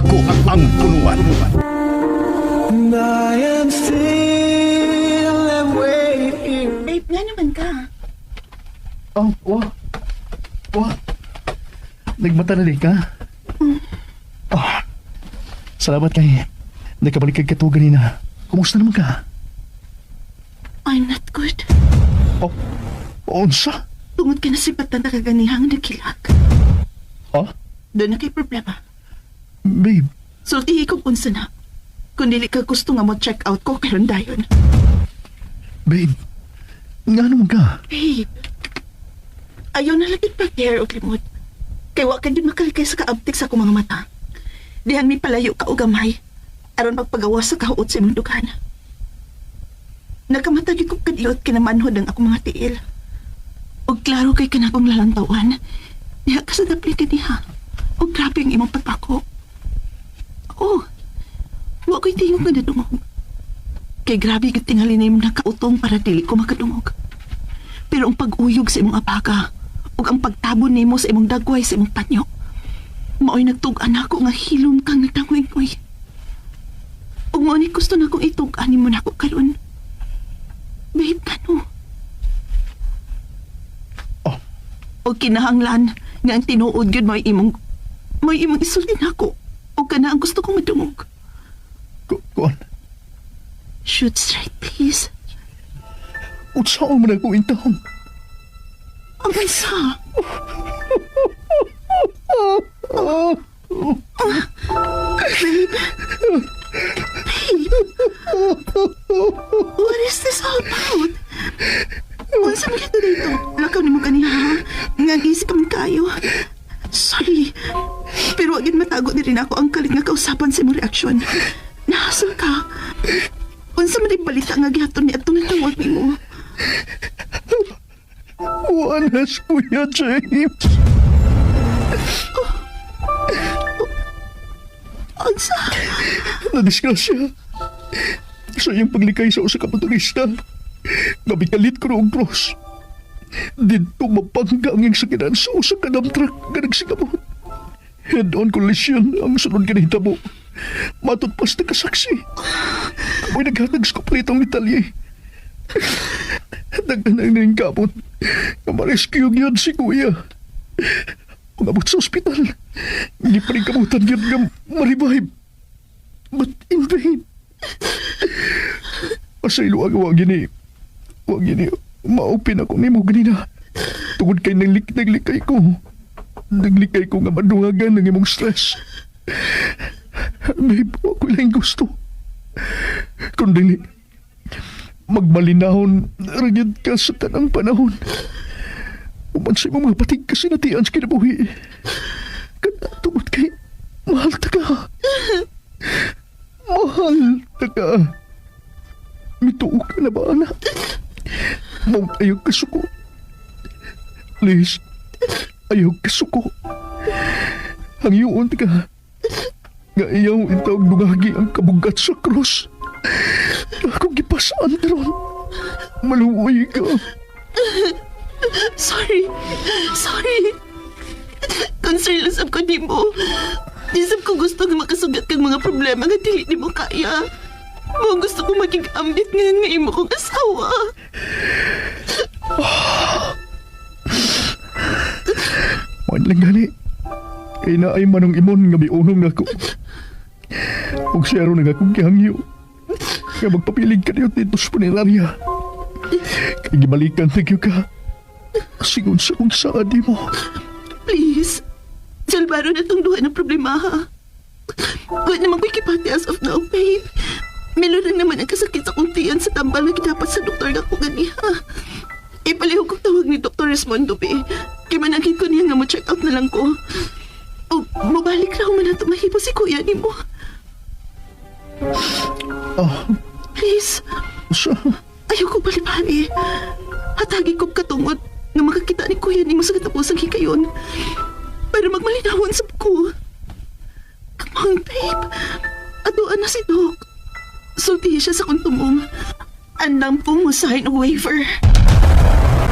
Ako ang punuan. I am still and waiting. Babe, nga naman ka. Oh, wa. Wa. Nagmata na di ka? Oh. Salamat kay nakabalik kag katuo ganina. Kumusta naman ka? I'm not good. Oh, unsa? Tungod ka na si Batang nakaganihang nagkilak. Oh, Doon na kay problema. babe. Sultihi kong unsa na. Kung dili ka gusto nga mo check out ko, karon dayon. Babe. Nga naman ka? Babe, ayaw na lang pag-care og limod. Kay wa ka gyud makalikay sa kaabtik sa akong mga mata. Dihang mi palayo ka og gamay. Aron pagpagawa sa kahuot sa imong dugan. Nagkamata gyud kog kadlot kinamanhod ang akong mga tiil. Og klaro kay kanakong lalantawan. Diha ka sa dapli ka diha. Og grabe ang imong pagpako. Oh, wa ko'y tingog nga nadungog. Kay grabe ka tingali na imong nakautong para dili ko makadungog. Pero ang pag-uyog sa imong abaga ug ang pagtabon nimo sa imong dagway sa imong panyo, mao'y nagtug-an ako nga hilom kang nagtangoy-ngoy. Ug mao ni gusto na kong itug-an nimo nako karon. Babe, kano? Oh. Og kinahanglan nga ang tinuod gyud mo'y imong isulti nako. Ug kana ang gusto kong madungog. Kuan. Shoot straight, please. Unsa man ako intawon? Ang bansa. Babe. Babe. What is this all about? Unsa man ito dito? Lakaw nimo kaniya, ha? Nga gisik ka man kayo. Sorry. Pero wag matago ni rin ako ang kalit nga kausapan sa imong reaksyon. Nahasol ka. Unsa man yung balita nga gihatod ni atong natawag nimo? Wanas, Kuya James. Unsa? Nadisgrasya. Sa iyang paglikay sa usa ka motorista, nabikalit ko og cross. Didto mapangga ang iyang sakinan sa usa ka dump truck nga nagsigamot. Head-on collision ang sunod nga nahitabo. Matod pas nakasaksi. Amoy naghatag sa kompletong detalye. Daghan ang ning kamot nga ma-rescue gyud si Kuya. Pag-abot sa ospital, hindi pa rin kamutan yun nga ma-revive. But in vain. Pasaylo ang wag gini. Wag gini. Ma-open ako nimo ganina. Tungod kay naglikay ko. Naglikay ko nga madungagan ng imong stress. Babe, wa ko lang gusto. Kung dili, magmalinahon, ra gyud ka sa tanang panahon. Uman sa imong mga patig kasinatian sa kinabuhi. Kana tungod kay, mahal ta ka. Mahal ta ka. Mituo ka na ba, anak? Mong ayaw kasuko. Please, ayaw kasuko. Hangyoon ka. Nga iyaw intawag dungagi ang kabugat sa krus. Akong gipasaan karon. Maluoy ka. Sorry. Sorry. Concern lang sab ko nimo. Di sab ko gusto nga makasugat kang mga problema nga dili nimo kaya. Mo gusto ko maging ambit nga nga imo kong asawa. Man lang gani. Kay naay manong imon nga miunong nako. Ug siya ron nga akong gihangyo. Nga magpapilig ka niyo dito sa punerarya. Kay gibalikan na gyud ka. Sigon sa kong saad mo. Please. Salbaro na tong duha ng problema, ha. Wa naman ko'y kipati as of now, babe. Milo lang naman ang kasakit sa kong tiyan sa tambal na gidapat sa doktor nga ko ganiha. Ipalihog kong tawag ni Dr. Resmondo, be. Kay managin ko niya nga mo check out na lang ko. O, mabalik ra man nato mahipo si kuya nimo. Ah, Please, sa... ayaw ko balibali. Hatagi ko katungod nga makakita ni kuya nimo sa katapusang hikayon. Para magmalinawan sa ko. Come on, babe. Atuan na si Doc. Sultihi siya sa kong tumong. Andam pong mo sign a waiver.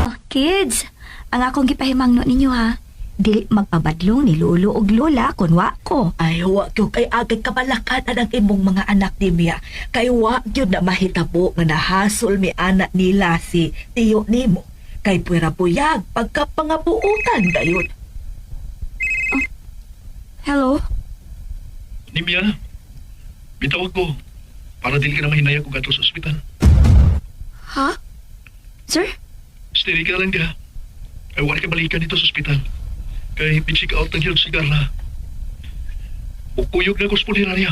Oh, kids, ang akong gipahimangno ninyo ha. Dili magpabadlong ni lolo og lola kun wa ko. Ay, wa gyud kay agay kabalakan ang imong mga anak ni Mia. Kay wa gyud na mahitabo nga nahasol mi anak nila si tiyo nimo. Kay pwera buyag pagkapangabuutan gayud. Hello? Nimya, bitawag ko para dili ka na mahinaya kung gato sa ospital. Ha? Sir? Steady ka lang diha. Ay, wala ka balikan dito sa ospital. Kay check out ng health si Carla. Bukuyog na ko sa punerarya.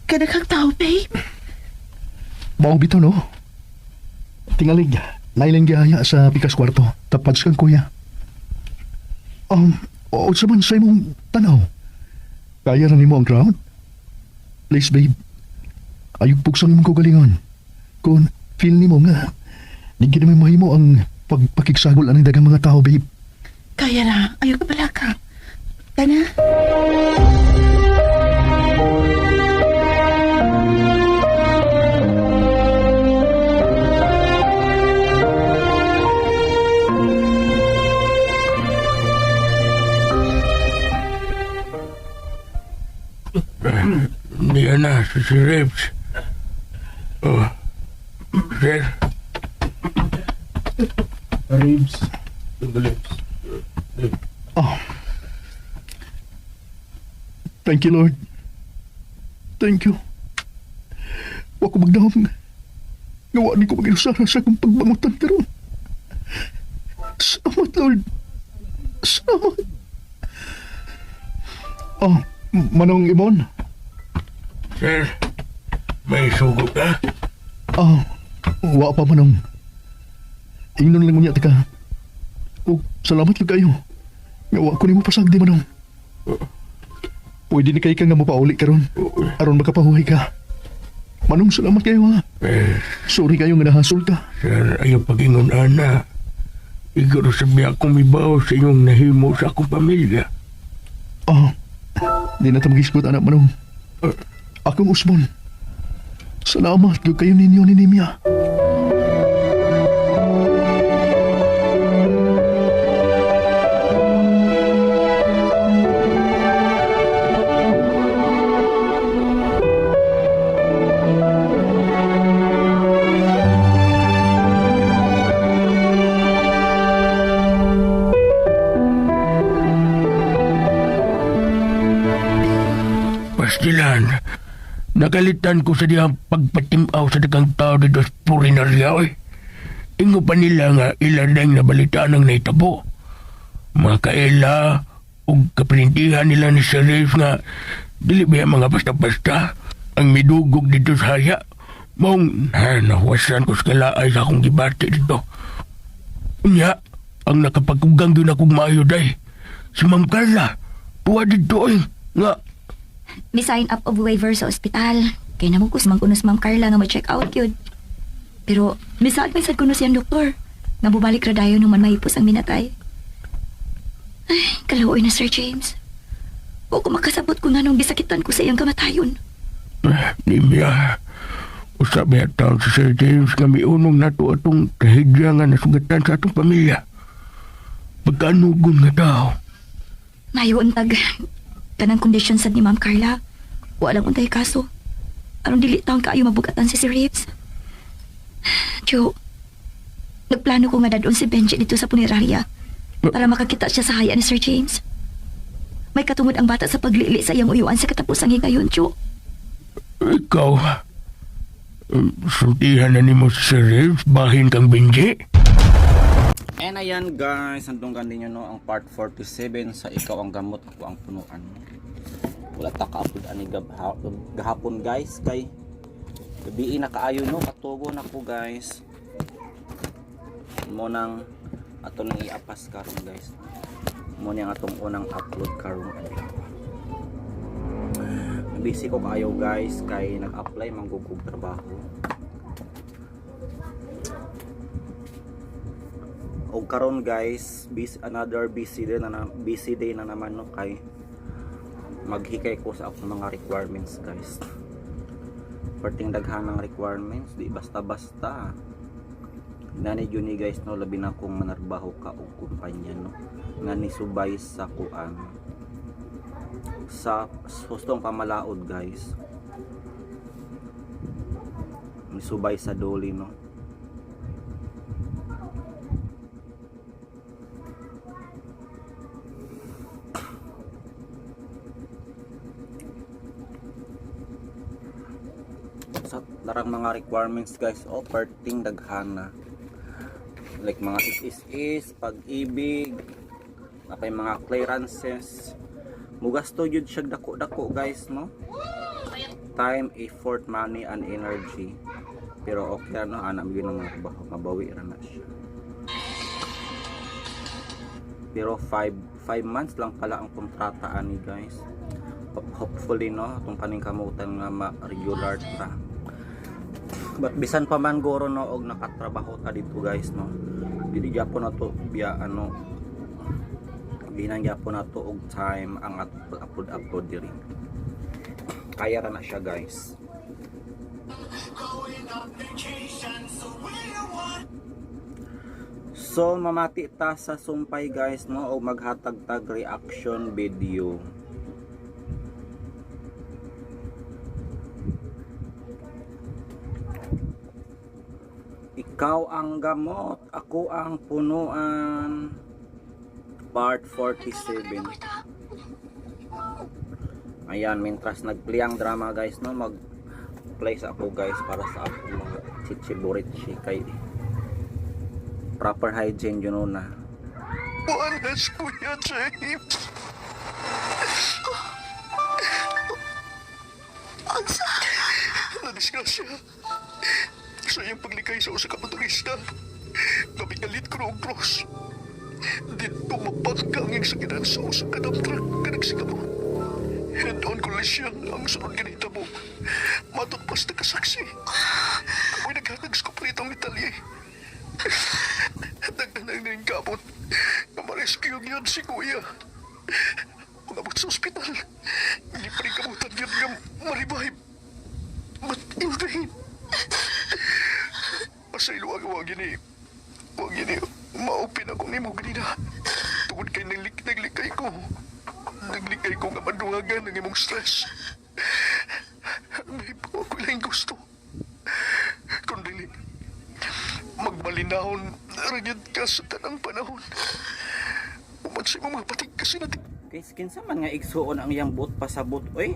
Kadaghang tao, babe. Mao bitaw no. Tingalig, nailang gihaya sa pikas kwarto. Tapad sa kang kuya. O sa man sa imong tanaw. Kaya na nimo ang crowd? Please, babe. Ayog pugsang imong kaugalingon. Kung feel nimo nga, di gid mo mahimo ang pagpakigsagol aning daghang mga tao, babe. Kaya na, ayaw ka pala ka. Tana. Hindi na, si Sir Reeves. Oh. Sir. Ribs. Lips. Oh. Thank you, Lord. Thank you. Wa ko magdahom. Nga wa ni ko mag-inusara sa akong pagbangutan karon. Salamat, Lord. Salamat. Oh, Manong Imon. Sir, may sugo ka? Oh, wa pa Manong. Ingnon lang unya ka. Oh, salamat lang kayo. Nga wa ko nimo pasagdi, Manong. Pwede ni kay ka nga mopauli karon. Aron makapahuhay ka. Manong, salamat kayo ha. Eh, Sorry kayo nga nahasol ka. sir, ayaw pag-ingon, ana. Iguro sabi akong mibaw sa inyong nahimo sa akong pamilya. Oh, di na ta magisgot, anak Manong. Akong usbon. Salamat gyud kayo ninyo ni Nimya. Pastilan, nakalitan ko sa dihang pagpatimaw sa dagang tao dito sa purinarya, oy. Ingo pa nila nga ila dang nabalitaan ang naitabo. Mga kaila ug kaprintihan nila ni Sir Reeves nga dili ba mga basta-basta ang midugog dito sa haya. Maong na, nahuwasan ko sa kalaay sa akong gibati dito. Unya, ang nakapagkugang yun akong maayo day. Si Ma'am Carla, tuwa dito eh. Nga, Mi sign up of waiver sa ospital. Kay namugos man kuno si Ma'am Carla nga ma-check out yun. Pero misaad may sad kuno siyang doktor. Nga bubalik ra dayon human mahipos ang minatay. Ay, kaluoy na Sir James. O ko makasabot kung anong gisakitan ko sa iyang kamatayon. Nimya, usap ya taon si Sir James nga miunong nato atong trahedya nga nasugatan sa atong pamilya. Pagkanugon nga tao. Mayo untag kanang kondisyon sad ni Ma'am Carla. Walang untay kaso. Aron dili taon kaayo mabugatan si Sir Reeves. Joe, nagplano ko nga dadon si Benji dito sa punerarya para makakita siya sa haya ni Sir James. May katungod ang bata sa paglili sa iyang uyuan sa katapusang higayon, Joe. Ikaw, sultihan na nimo si Sir Reeves, bahin kang Benji. And ayan guys, nandunggan ninyo no ang part 47 sa Ikaw ang Gamot, Ako ang Punuan. Wala ta ka-upload ani gahapon guys kay gabi na kaayo no, katugo na ko guys. Mo nang ato nang iapas karon guys. Mo ni ang atong unang upload karon adlaw. Busy ko kaayo guys kay nag-apply man gud kog trabaho. Og karon guys, busy, another busy day na naman no, kay maghikay ko sa akong mga requirements guys. Perting daghan ng requirements, di basta-basta. Nani jud ni guys no, labi na kung manarbaho ka og kumpanya no, nga nisubay sa kuan sa hustong pamalaod guys, nisubay sa DOLE no. Sa larang mga requirements guys, oh, perting daghana, like mga SSS, Pag-IBIG, napay mga clearances. Mugasto jud siya dako-dako guys no, time, effort, money and energy. Pero okay ano, ana gyud ang mga trabaho, mabawi ra na siya. Pero 5 months lang pala ang kontrata ani guys. Hopefully no, atong paningkamutan nga ma-regular ta. But bisan pa man guro no og nakatrabaho ta dito guys no, dili gyapon nato biya ano, ginan gyapon nato og time ang atong pag-upload upload diri. Kaya ra na siya guys. So mamati ta sa sumpay guys no, og maghatag tag reaction video. Ikaw ang gamot, ako ang punuan. Part 47. Ayan, mintras nag-play ang drama guys no, mag-play sa ako guys para sa akong mga chichiburichi kay proper hygiene yun na. Walas, Kuya James. Unsa? Nadisgrasya. Sa iyang paglikay sa usa ka motorista, nabingalit ko og cross. Dito mapangga ang iyang sakinan sa usa ka dump truck nga nagsigamo. Head-on collision ang sunod nga nahitabo. Matod pas nakasaksi. Ako'y naghatag sa kompletong detalye. Daghan ang kamot na ma-rescue yun si Kuya. Pag-abot sa ospital, hindi pa rin kamutan yun nga ma-revive. But in vain. Pasaylo ang wag ini. Wag ini. Ma-open ako ni mo ganina. Tungod kay naglikay ko. Naglikay ko nga maduhagan ang imong stress. May ako lang gusto. Kung dili, magmalinahon, ragyad ka sa tanang panahon. Umat sa imong mga patig kasi natin. Kay kinsa man nga igsuon ang iyang boot pasabot oy.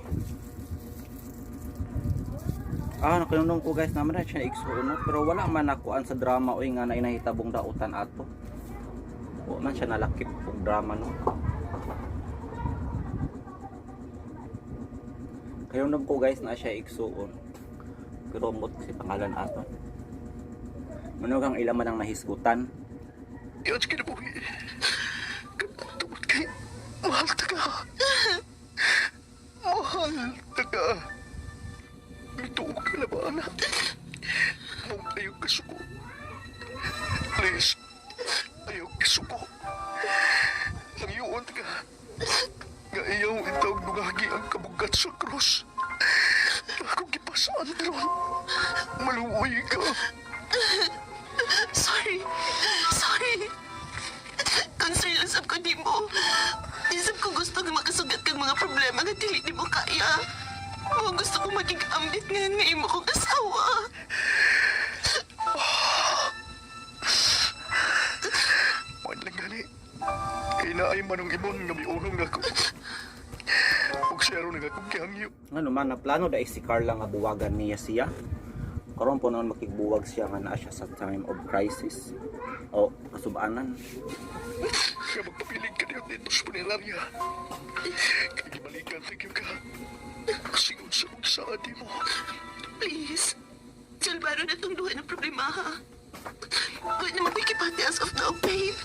Ah, nakinunong ko guys naman na siya igsuon no, pero wala man nakuan sa drama oy nga na inahitabong dautan ato. Wa man siya nalakip og drama no. Kayundong ko guys na siya igsuon. Pero mot si pangalan ato. Manog ang ila man ang nahisgutan. Iyan sa kinabuhi. Tungod kay mahal ta ka. Mahal ta ka. Mituo ka na ba, anak? Mong ayaw kasuko. Please, ayaw kasuko. Ang iyon ka. Nga iyaw itawag nungagi ang kabugat sa krus. Akong gipasaan ron. Maluoy ka. Sorry. Sorry. Concern lang sab ko nimo. Di sab ko gusto nga makasugat kang mga problema nga dili nimo kaya. Mao gusto ko maging ambit nga nga imo kong asawa. Man lang gani. Kay naay manong imon nga miunong nako. Ug siya ron nga akong gihangyo. Ngano man na plano dai si Carla nga buwagan niya siya. Karon po noon makigbuwag siya nga naa siya sa time of crisis o kasubanan. Nga magpapilig ka niyo dito sa punerarya. Kay gibalikan thank you ka. Singod sa ug sa ati mo. Please. Salbaro na tong duha ng problema, ha? Wala naman ko'y kipati as of now, babe.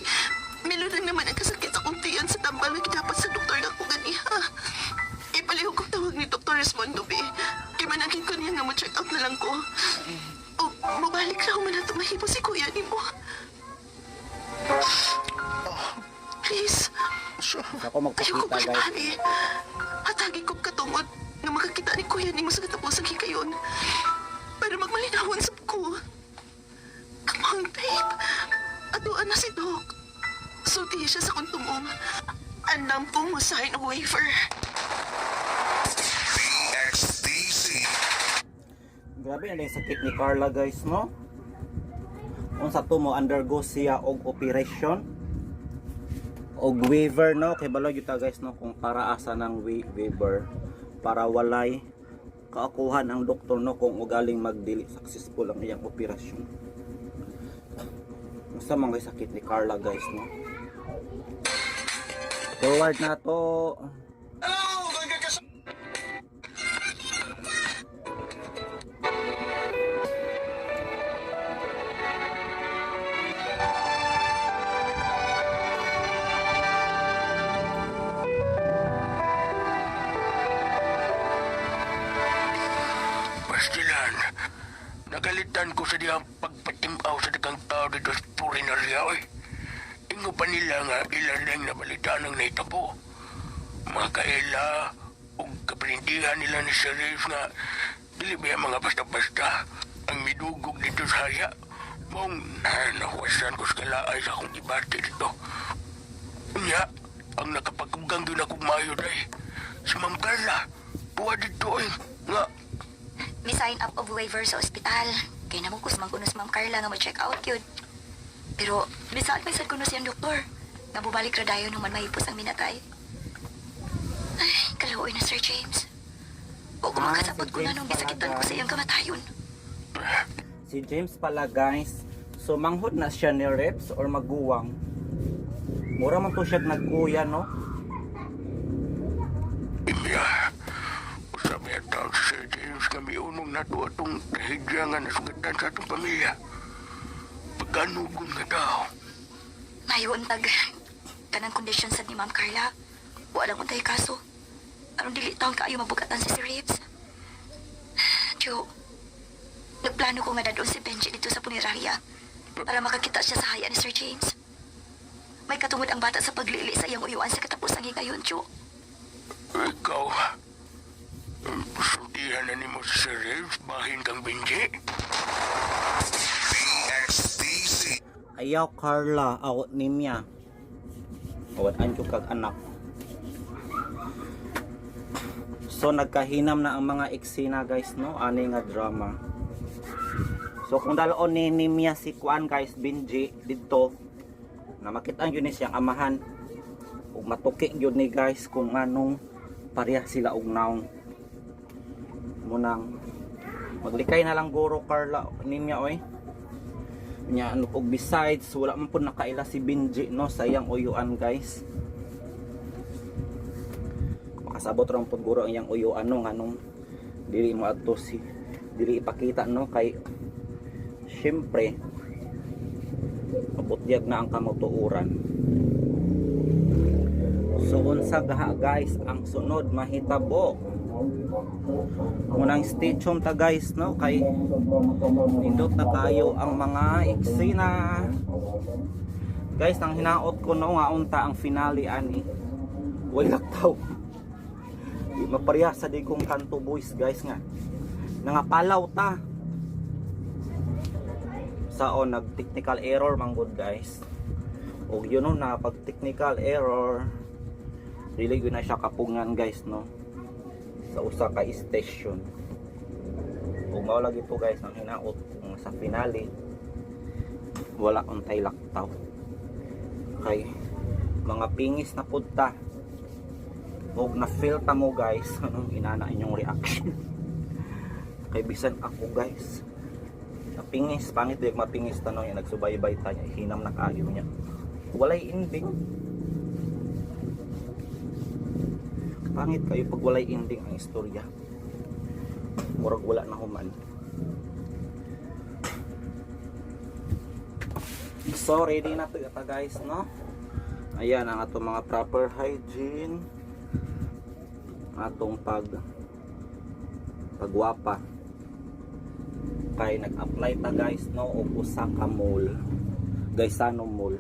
Milo lang naman ang kasakit sa kong tiyan sa tambal nga gidapat sa doktor na ko ganiha. Ipalihog kong tawag ni Dr. Resmondo, be. Kay manangin ko niya nga mo-check out na lang ko. O, mabalik ra man na tumahibo si kuya nimo. Please, Sa Ako ayoko magpakita, guys. balik-balik. Hatagi ko katungod nga makakita ni kuya nimo sa katapusang hikayon. Para magmalinawon sa ko. Come on, babe. Atuan na si Doc. Sulti siya sa kong tumong. Andam kong mo sign a waiver. BXDC. Grabe na yung sakit ni Carla, guys, no? Unsa to mo undergo siya og operation og waiver, no? Kay balo gyud ta, guys, no, kung para asa ng waiver para walay kaakuhan ang doktor, no, kung ugaling magdili successful ang iyang operasyon. Unsa man kay sakit ni Carla, guys, no? Forward na to. Pastilan, nagalitan ko sa diyang pagpatimaw sa dagang tao dito sa purinarya, oy. Ingo pa nila nga ilan lang nabalitaan ang naitabo. Mga kaila o kaprintihan nila ni Sheriff nga dili ba yung mga basta-basta ang midugog dito sa haya. Maong nahuwasan ko sa kalaay sa akong ibati dito. Unya, ang nakapagkugang yun akong mayo day. Si Ma'am Carla, tuwa dito eh. Nga, May sign up of waiver sa ospital. Kay namo ko man kuno si Ma'am Carla nga ma-check out yun. Pero bisan may sad kuno siyang doktor. Nga bubalik ra dayon human mahipos ang minatay. Ay, kaluoy na Sir James. O ko Ah, makasabot si ko na James nung pala, bisakitan ko sa guys. iyang kamatayon. Si James pala, guys. So manghod na siya ni Reps or maguwang. Mura man to siya nagkuya, no? Imya, usap niya tawag si Sir James nga miunong nato atong trahedya nga nasugatan sa atong pamilya. Pagkanugon nga tao. Mayon tag kanang kondisyon sad ni Ma'am Carla. Wala untay kaso. Aron dili taon kaayo mabugatan si Sir Reeves. Joe, nagplano ko nga dadon si Benji dito sa punerarya para makakita siya sa haya ni Sir James. May katungod ang bata sa paglili sa iyang uyuan sa katapusang higayon, Joe. Ikaw, sultihan na nimo si Sir Reeves, bahin kang Benji. BXDC. Ayaw Carla, awat nimya. Awat anjo kag anak. So nagkahinam na ang mga eksena, guys, no? Ani nga drama. So kung daloon ni Nimya si Kuan, guys, Benji didto na makita yun ni siyang amahan ug matuki gyud ni, guys, kung anong pareha sila og naong. Munang maglikay na lang guro Carla Nimya oy. Nya ano, og besides wala man pud nakaila si Benji, no, sa iyang uyuan, guys. Makasabot ra man pud guro ang iyang uyuan, no, nganong dili mo adto si dili ipakita, no, kay syempre abutyag na ang kamutuoran. So unsa gaha, guys, ang sunod mahitabo? Munang stay tuned ta, guys, no, kay nindot na tayo ang mga eksena, guys. Ang hinaot ko, no, nga unta ang finale ani wala laktaw, di mapareha sa di kong kanto boys, guys, nga nangapalaw ta sa o nag technical error manggod, guys. Og yun, no, na pag technical error dili gyud na siya kapungan, guys, no, sa usa ka station. Ug mao lagi po, guys, ang hinaot kung sa finale wala untay laktaw kay mga pingis na pud ta ug na feel ta mo, guys, anong inana inyong reaction. Kay bisan ako, guys, napingis. Pangit di mapingis tanong yung nagsubaybay ta niya, hinam na kaayo niya, walay ending. Pangit kayo pag walay ending ang istorya, murag wala na human. So ready na to ata, guys, no? Ayan ang atong mga proper hygiene, atong pag Kagwapa. Kay nag-apply ta guys no og usa ka mall. Gaisano Mall.